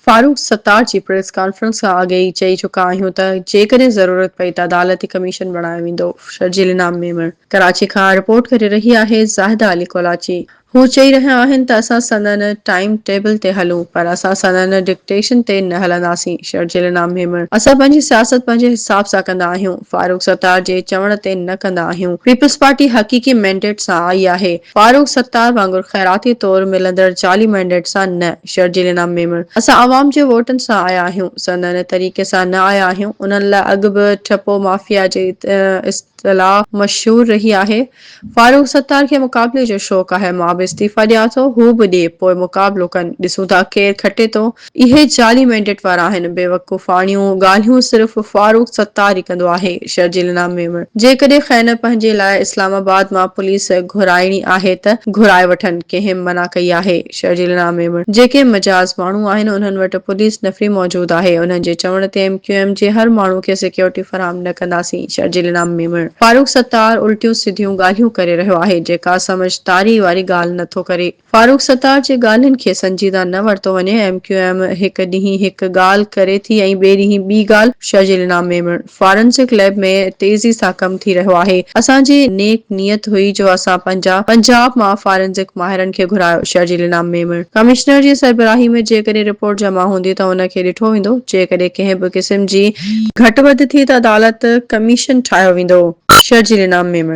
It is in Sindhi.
فاروق ستار جي پريس ڪانفرنس کان اڳ ئي چئي چڪا آهيون ته جيڪڏهن ضرورت پئي ته عدالتي ڪميشن بڻايو ويندو، شرجيل انعام ميمڻ ڪراچي کان رپورٽ ڪري رهي آهي، زاهده علي ڪولاچي. هو چئي رهيا آهن ته اسان سندن ٽائيم ٽيبل تي هلون پر اسان سندن ڊڪٽيشن تي نه هلنداسين، شرجيل انعام ميمڻ اسان پنهنجي سياست پنهنجي حساب سان ڪندا آهيون، فاروق ستار جي چوڻ تي نه ڪندا آهيون، پيپلز پارٽي حقيقي مينڊيٽ سان آئي آهي، فاروق ستار وانگر خيراتي طور ملندڙ جعلي مينڊيٽ سان نه، شرجيل انعام ميمڻ اسان عوام جي ووٽن سان آيا آهيون، سندن طريقي سان نه آيا آهيون، انهن لاء اڳ به ٺپو مافيا جي اصطلاح مشهور رهي آهي. فاروق ستار کي مقابلي جو شوق آهي، مان به استعيفا ڏيان ٿو، هو به ڏي، پوء مقابلو ڪن، ڏسون ٿا ڪير کٽي ٿو. اهي جعلي مينڊيٽ وارا آهن، بيوقوفاڻيون ڳالهيون صرف فاروق ستار ئي ڪندو آهي، شرجيل انعام ميمڻ جيڪڏهن کين پنهنجي لاء اسلام آباد مان پوليس گهرائڻي آهي ته گهرائي وٺن، ڪنهن منع ڪئي آهي؟ شرجيل انعام ميمڻ جيڪي مجاز ماڻهو آهن انهن وٽ پوليس نفري موجود آهي، انهن جي چوڻ تي ايم ڪيو ايم جي هر ماڻهو کي سيڪيورٽي فراهم نه ڪنداسين، شرجيل انعام ميمڻ فاروق ستار الٽيون سڌيون ڳالهيون ڪري رهيو آهي، جيڪا سمجهداري واري ڳالهه نه ٿو ڪري. فاروق ستار جي ڳالهين کي سنجيده نه ورتو وڃي، ايم ڪيو ايم هڪ ڏينهن هڪ ڳالهه ڪري ٿي ۽ ٻئي ڏينهن ٻي ڳالهه، شرجيل انعام ميمڻ. فارنزڪ ليب ۾ تيزي سان ڪم ٿي رهيو آهي، اسان جي نيڪ نيت هئي جو اسان پنجا پنجاب مان فارنزڪ ماهرن کي گهرايو، شرجيل انعام ميمڻ ڪمشنر جي سربراهي ۾ جيڪڏهن رپورٽ جمع هوندي ته ان کي ڏٺو ويندو، جيڪڏهن ڪنهن به قسم جي گهٽ وڌ ٿي ته عدالت ڪميشن ٺاهيو ويندو، شرجيل انعام ميمڻ.